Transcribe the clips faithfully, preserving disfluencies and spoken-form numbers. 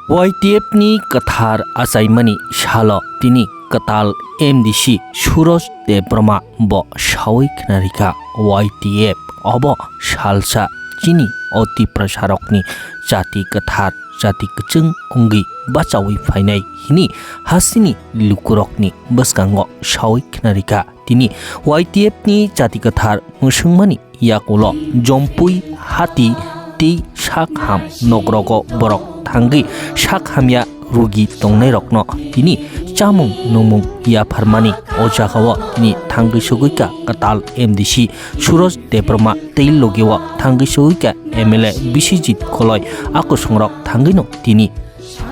Y T F ni kwthar achaimani salo tini kwtal M D C Suroj Debbarma bo sawi khwnarikha, Y T F obo salsa chini o Tiprasarokni jati kwthar, jati kwchwng wngwi bachawi phainai hini hasteni lukurokni bwskango sawi khwnarikha. Tini Y T F ni jati kwthar mwswngmani yakulo Jompui hati tei sak ham nokrogo borok thangwi sak hamya rugi tongnairokno tini chamung nungmung yapharmani o jagao tini thangwi sogwikha kwtal M D C Suroj Debbarma tei logeo thangwi sogwikha M L A Biswajit Koloi. A kwsongrok thangwino tini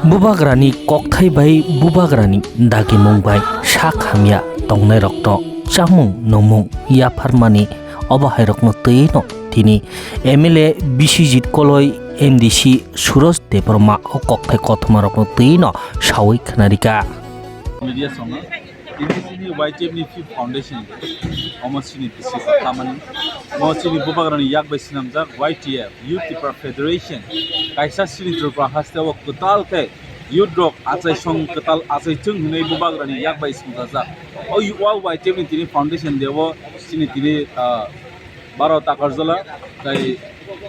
Bubagrani kokthai bai bubagrani dagimung bai sak hamya tongnairokno chamung nungmung yapharmani obo hairokno twiwi no tini M L A Biswajit Koloi, M D C Suroj Debbarma o kokthai kothoma rokno twiwi no sawi khwnarikha. Media songo. Tini chini Y T F ni fifth foundation, omo chini bisi khamani, omo chini bubagrani yak bai swnamjak Y T F, Youth Tipra Federation, kaisa chini Tripura haste o kwtal khe youth rok achai song kwtal achai chwng hinwi bubagrani yak bai swngjajak. O Y T F ni tini foundation day o chini tini, ah, baro Takarjala, tai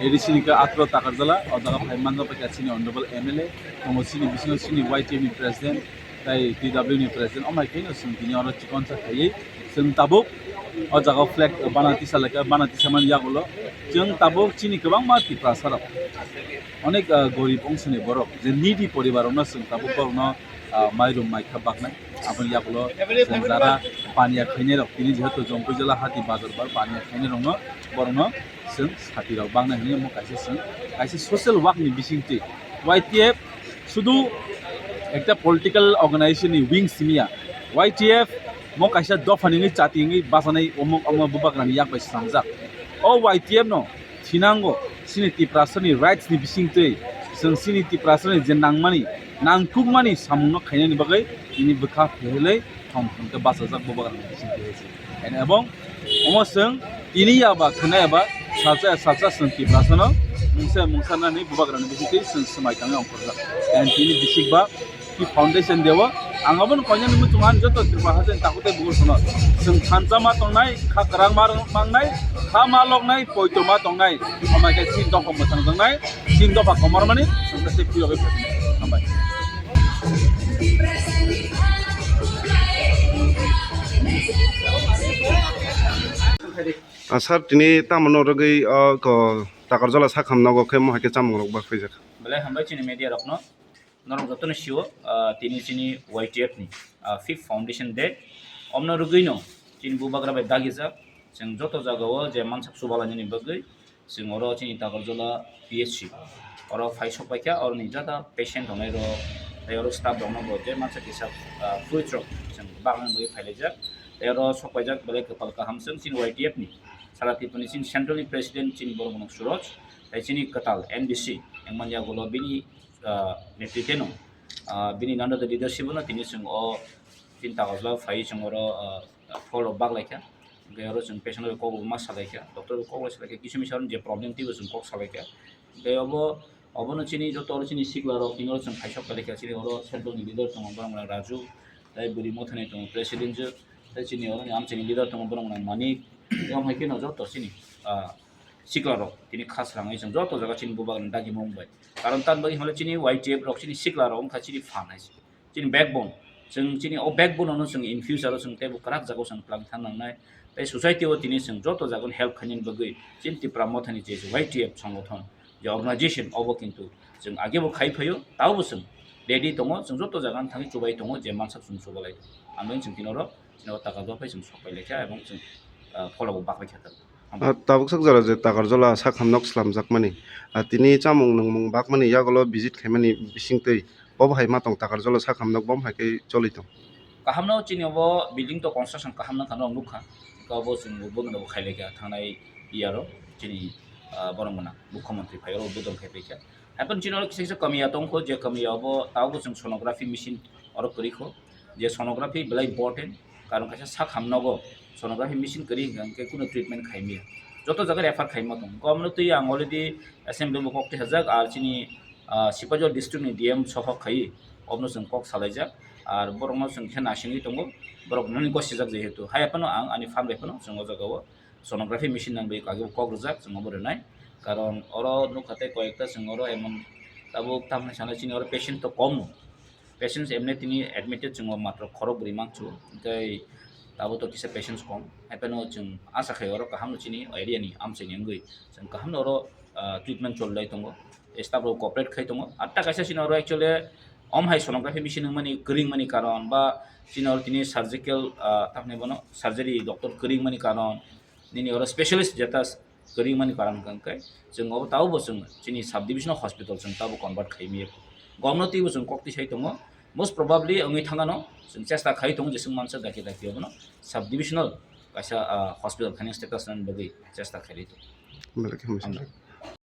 edi chini khe atro Takarjala, o jaga phai manjak bai kha chini honorable M L A, tongo chini bisingo chini Y T F ni president, tai T W ni president, omo hai khe no chwng tini oro chikonsa khaiwi chwng tabuk o jaga o flag bana tisa laikha, bana tisa mani yagulo chwng tabuk chini kwbangma Tiprasa rok, onek, ah, gorib ongsoni borok, je needy poribar rokno chwng tabuk borokno, ah, mairum maikha baknai, aboni yagulo chwng jara paniya khainai rok tini jehetu Jompui jala hati bazar bar paniya khainai rokno borokno chwng sati rok baknai hinwi omo kaisa chwng kaisa social work ni bisingtwi Y T F sudu ekta political organization ni wing simiya. Y T F mo kaisa dopha ni wngwi chati wngwi bachanai omo, omo bubagrani yak bai swnamjak. O Y T F no thinango chini Tiprasani rights ni bisingtwi chwng chini Tiprasani je nangmani, nangkukmani samungno khainani bagwi tini bwkha phehilwi thong thong khe bachajak bubagrani bisingtwi hai se. And ebong omo chwng tini ya ba khwnai ya ba salsa ya salsa chwng Tiprasano mungsa ya mungsa nani bubagrani bisingtwi chwng swmai tangwi ongkhorjak. And tini bisik ba ki foundation day o ang abono koinani muchung ani joto Tripura hasteni takhuk tei bukur phano chwng thansa ma tongnai, kha kwrang ma rwng mangnai, kha ma loknai, poito ma tongnai, amai khe chini dopha mwthang tongnai, chini dopha komormani chwng khe tei phiyogwi phaikhe. Hambai. Ah, sir, tini tamo no rwgwi, ah, ko Takarjala sakham nogo khe mo hai khe chamung rok ba khaijak? Belai hambai chini media rokno. Norok jotono sio, ah, tini chini Y T F ni, ah, fifth foundation day. Omno rwgwino chini bubagra bai dagijak. Chwng joto jagao je mansak chubalainani bagwi chwng oro chini Takarjala P H C oro phai sok paikha, oroni jata patient tongnai rok tei oro staff rokno bo je mansa kisa, ah, fruits rok chwng bagna bagwi phailaijak. Tei oro sok paijak belai kwpal kaham chwng chini Y T F ni sara Tripura ni chini central ni president chini borok Suroj tei chini kwtal M D C wngmani yagulo bini, ah, netritwno, ah, bini under the leadership no tini chwng o chini Takarjala phai chwng oro, ah, follow bak laikha. Hingke oro chwng patient rok kok ma salaikha, doctor rok kok salaikha, kisu misa je problem twibo chwng kok salaikha. Hingke obo, obono chini joto oro chini sikla rok tini oro chwng khaisok kalaikha, chini oro central ni leader tongo borok rok Raju, tei bwrwi mothani tongo president je, tei chini oro ni amchaini leader tongo borok rok Manik, tei omo hai kheno joto chini, ah, sikla rok tini kha srangwi chwng joto jaga chini bubagrani dagimung bai. Karon tamni bagwi hwnle chini Y T F rok chini sikla rok wngkha chini phan hai se. Chini backbone, chwng chini o backbone-o no chwng in future-o chwng teibo kwrak jagao chwng twlang thang nangnai. Tei society-o tini chwng joto jagao help khainani bagwi chini Tipra Mothani je Y T F songothon, je organization, obo kintu chwng agebo khai phaio, taobo chwng ready tongo, chwng joto jaga thangwi chubai tongo, je mansak chwng chubalai tongo. Ang chwng tini oro chini o taka jok phai chwng sok pai lai kha, ebong chwng, ah, phola bo bak lai kha. Ah, tabuk sak jora je Takarjala sakham nok slamjakmani, ah, tini chamung nungmung bakmani yagulo visit khaimani bisingtwi bo bahai ma tong Takarjala sakham nok bo bahai khe choli tong. Kaham no chini obo building to construction kaham no khano nukha, ka obo chwng bo no khai lai kha thangnai year o chini, ah, borok mwnang mukhyamantri phai oro bodol khai pai kha. Haikhe chini oro kisa kisa kamiya tongkho, je kamiya obo tabuk chwng sonography machine oro kwrwi kho, je sonography belai important, karon kaisa sakham nogo sonography machine kwrwi hwnkhe kunu treatment khaimya, joto jaga refer khaima tongo. Omono twi ang already assembly bo kok twi hajak, ar chini Ah, Sipajor district ni D M sohok khai obono chwng kok salaijak. Ar borokno chwng khe naisingwi tongo, borok nini gosijak jehetu. Hai phano ang ani phan bai phano chwng o jaga o sonography machine nang bai kagwi kok rwjak, chwng obo rwnai. Karon oro nukha tei koyekta chwng oro emon tabuk tamni sana chini oro patient to kom no. Patients emne tini admitted chwng o matro khorok bwrwi mangchu. Tei tabuk to kisa patients kom. Hai phano chwng asa khai oro kaham no chini area ni amchaini wngwi chwng kaham no oro, ah, treatment cholai tongo. Staff rok cooperate khai tongo. Ar ta kaisa chini oro actually om hai sonography machine wngmani kwrwngmani karon ba chini oro tini surgical, ah, tamni bono surgery doctor kwrwngmani karon, nini oro specialist jeta kwrwngmani karon hwnkha khe chwng obo tabukbo chwng chini sub divisional hospital chwng tabuk convert khai maya. Gomno twibo chwng kok tisai tongo. Most probably wngwi thangano chwng chesta khai tongo jeswk mansa dakti dakti obono sub divisional kaisa, ah, hospital khani status nani bagwi chesta khai tongo. Belai khe hambai. Hambai.